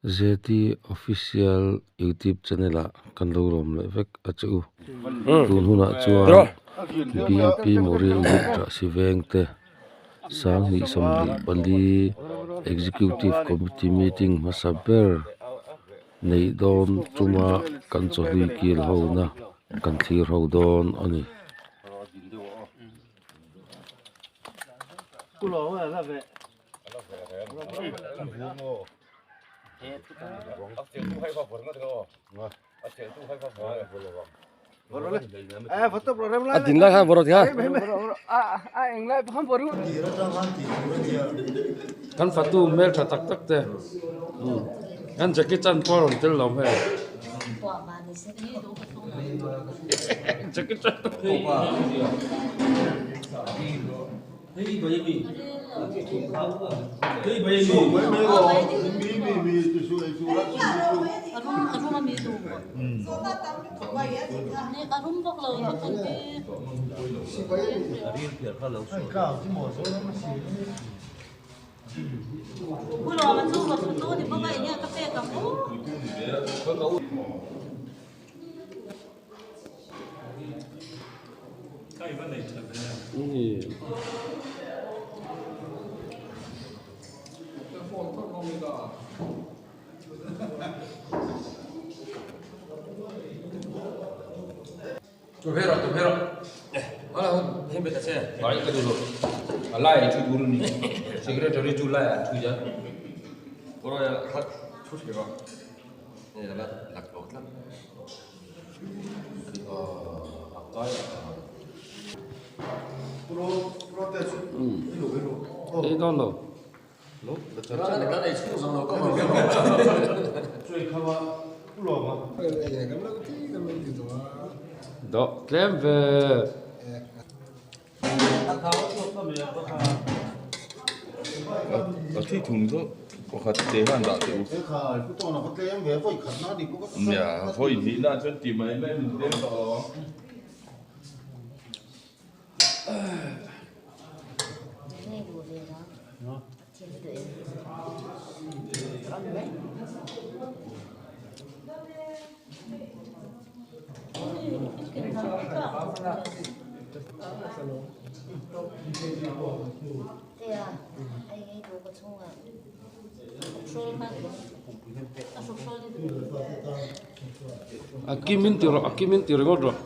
ZT Official YouTube channel ah kan lo lawm leh vek a che u. Tun hunah chuan BMP Moriah Unit Rahsi veng te 2024 Executive Committee meeting hmasa ber neih dawn tuma kan chawhlui kil ho na kan thlir ho dawn a ni. A din lai khan vawrh kha kan fatu hmel tha tak tak te kan Jackie Chan pawh a rawn tel lo hmel Jackie Chan Ei dawn lo. Dawh tlem ve. A thi thum chu pakhat te hian dah teh u. Nia vawi hnih na chuan ti mai mai min tlem tawh lo ang. A kim in ti rawh a kim in ti ringawt rawh.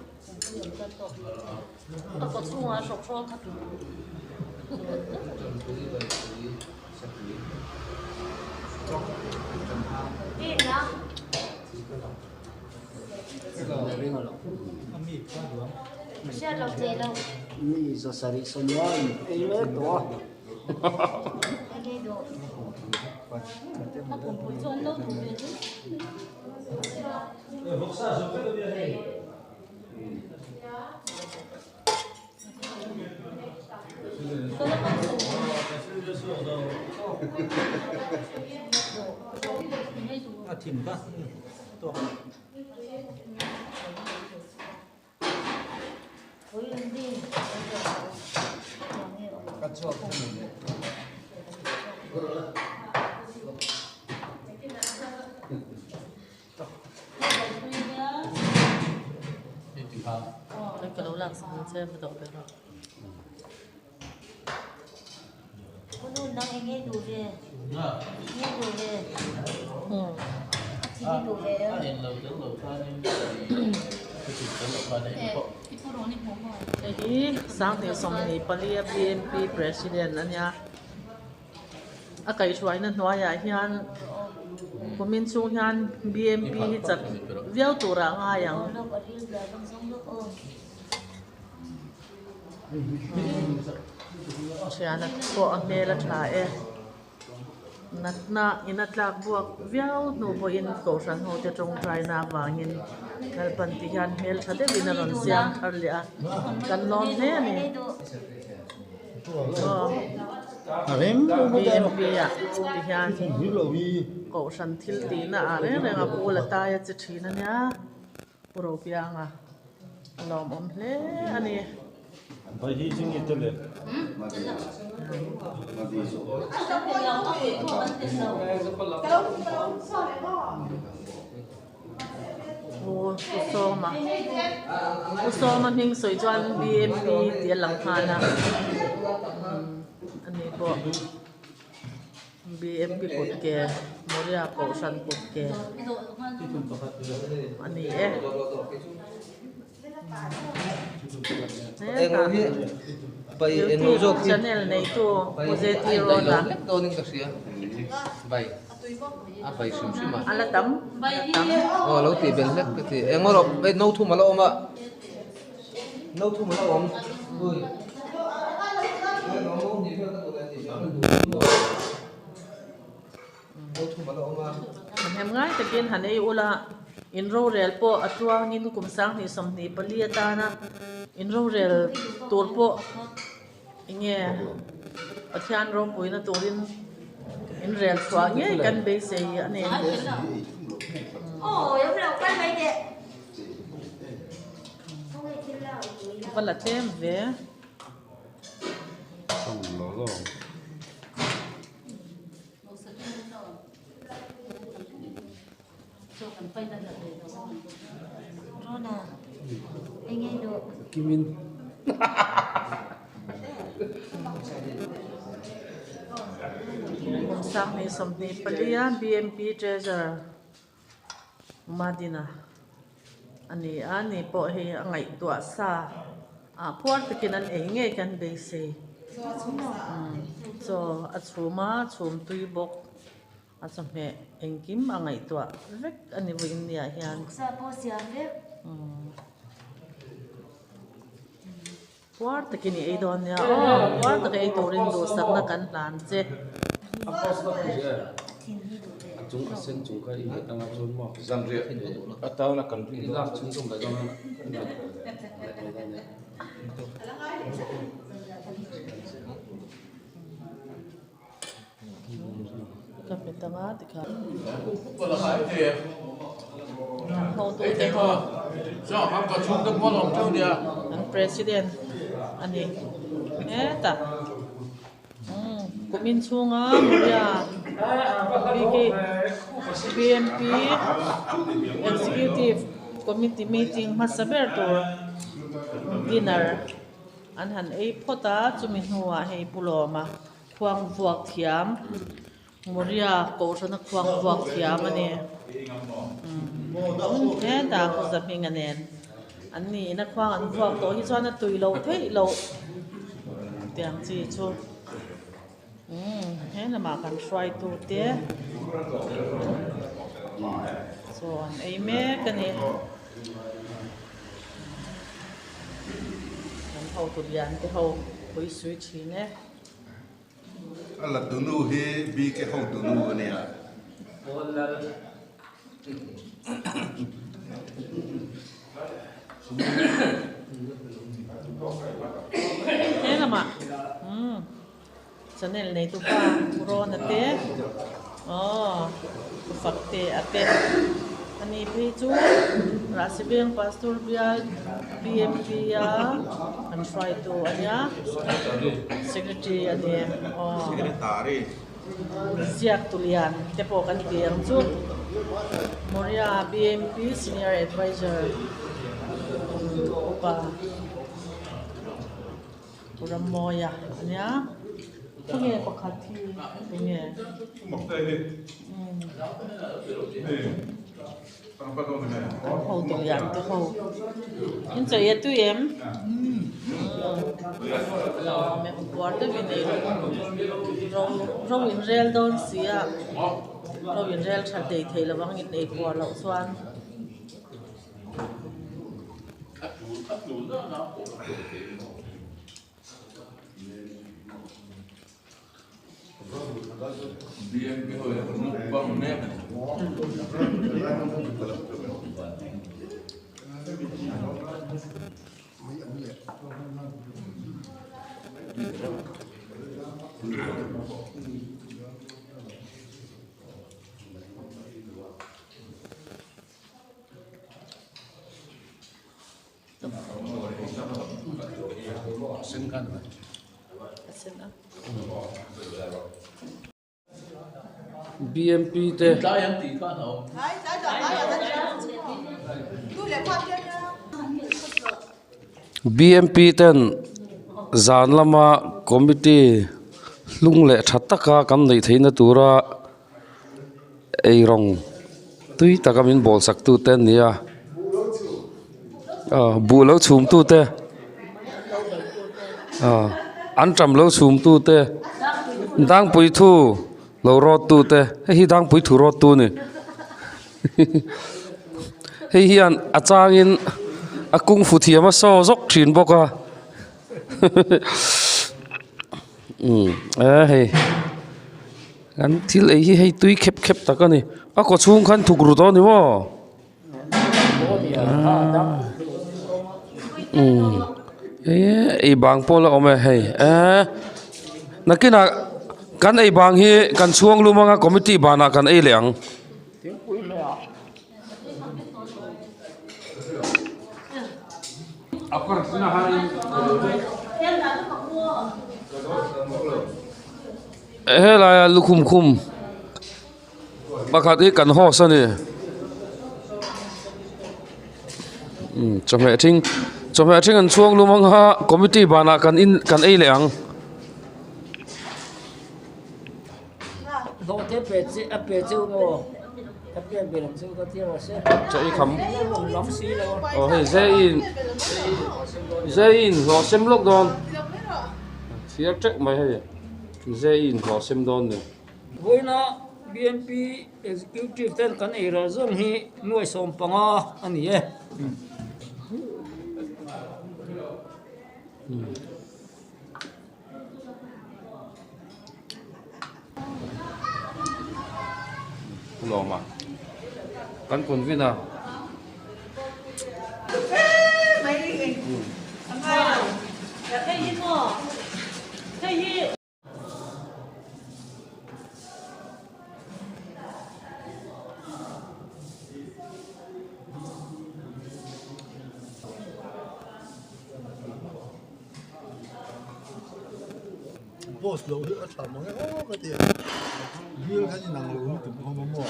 Hei hi 2024 a BMP president a nia a kaihhruaina hnuaiah hian kumin chhung hian BMP hi chak viau turah a ngai ang. Thiana pawh a hmel a tha e natna in a tlak buak viau hnu pawhin kohhran ho te tawngtaina avangin Lalpan ti hian hmel tha deuhin a rawn siam thar leh a kan lawm hle a ni aw BMP ah ti hian kohhran thil tihna ah reng reng a bul a tai a che thin a nia. Pu Ropianga a lawmawm hle a ni. Sawma Pu Sawma hming sawi chuan bmp tih a lang nghal a ani pawh bmp kut ke Moriah kohhran kut ke a ni e. Youtube channel neitu Pu ZT Rawna a la tam a la tam. Hnem ngai takin han ei ula, in rorel pawh a tluangin kum 2024 atana in rorel tur pawh enge Pathian ropuina turin in rel chhuah ngei kan beisei a ni. Va la tlem ve. Kum 2024 a BMP Treasurer Madina a ni a, ni pawh hi a ngaihtuah sa ah phuar takin an ei ngei kan beisei chaw a chhum a chhum tui bawk a chawhmeh engkim a ngaihtuah vek a ni vawiin ni ah hian Puar takin i ei dawn nia aw, puar taka ei turin duhsakna kan hlan che. Ka pe ta nga tikha. Hotute ho an president a ni hetah kumin chhunga Maria BMP Executive Committee meeting hmasa ber tur dinner an han ei phawt a chumi hnuah hei Pu Lawma Khuang vuak thiam Moria kohhrana khuang vuak thiam a ni. Hetah Pu Zahminga nen an niin a khuang an vuak tawh hi chuan a tui loh theih loh tiang chi chu he lamah kan hruaitu te chaw an ei mek a ni. Kan hotu lian te ho pui sui thin e. A la tunu hi BK ho tunu a nia. He lamah channel neitu pa Rawna te aw Fakte a te ani phei chu Rahsibeng Pastor Bial BMP a an hruaitu a nia Secretary a ni aw ziak tulian te pawh kan ti ang chu Moria BMP Senior Advisor upa. Ramawia a nia khawnge pakhat hi enge kan hotu lian te ho in chei a tui em puar deuhin ei ro ro in rel dawn si a ro in rel tha hlei thei lo ang in ei puar loh chuan. BMP te. Bmp ten zan lama committee hlung leh tha taka kan neih theihna tura eirawng tui taka min bawl sak tu te an ni a aw buh lo chhum tu te aw antam lo chhum tu te dangpui thu lo rawt tu te hei hi dangpui thu rawt tu a ni hei hian a changin a kungfu thiam a saw zawk thin bawk a umm e hei an thil ei hi hei tui khep khep tak a ni a kaw chhung khan thuk ru tawh a ni maw umm ei bang pawh la awm e hei eee nakinah kan ei bang hi kan chhuang lum anga committee banah kan ei leh ang. Helaia lukhum khum pakhat hi kan host a ni umm chawhmeh ṭhing chawhmeh ṭhing an chhuang lum ang a committee banah kan in kan ei leh ang. Chaw i kham aw hei zeiin zeiin hlawh sem lawk dawn thir teuh mai hei zeiin hlawh sem dawn ni. Vawiina BNP Executive ten kan ei ral zawng hi nuai 15 a ni e. Lawma kan convene a. Boss lo hi a tha mang e aw ka ti a bial khan inang lo lutuk awm a maw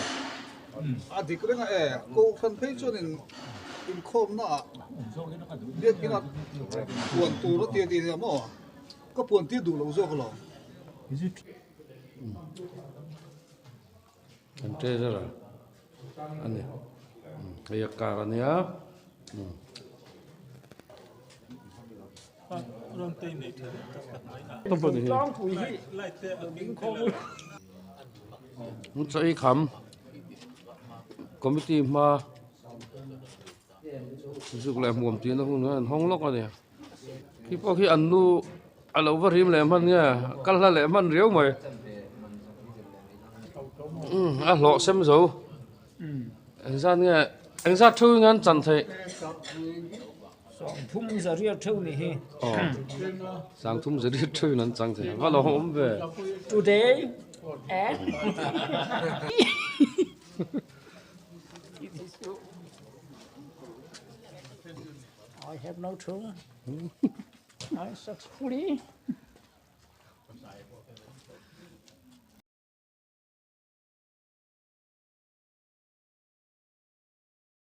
a dik reng a e kohhran phei chuan in inkhawmna ah biakina puan tur a ti a ti nia maw ka puan tir duh lo zawk alawm. Kan treasurer a ni hei a car a nia chaw ei kham committee hma zuk leh hmuam tihna hun an hawng lawk a ni. Khi pawh khi an nu a lo va rim leh hman nge kal hla leh hman riau mai umm a hlawh sem zo engzat nge engzat theuh in an chan theih Sangthum zariat theuh ni hi aw sangthum zariat theuh in an chang thei va lo awm ve today and I have no tongue. I successfully.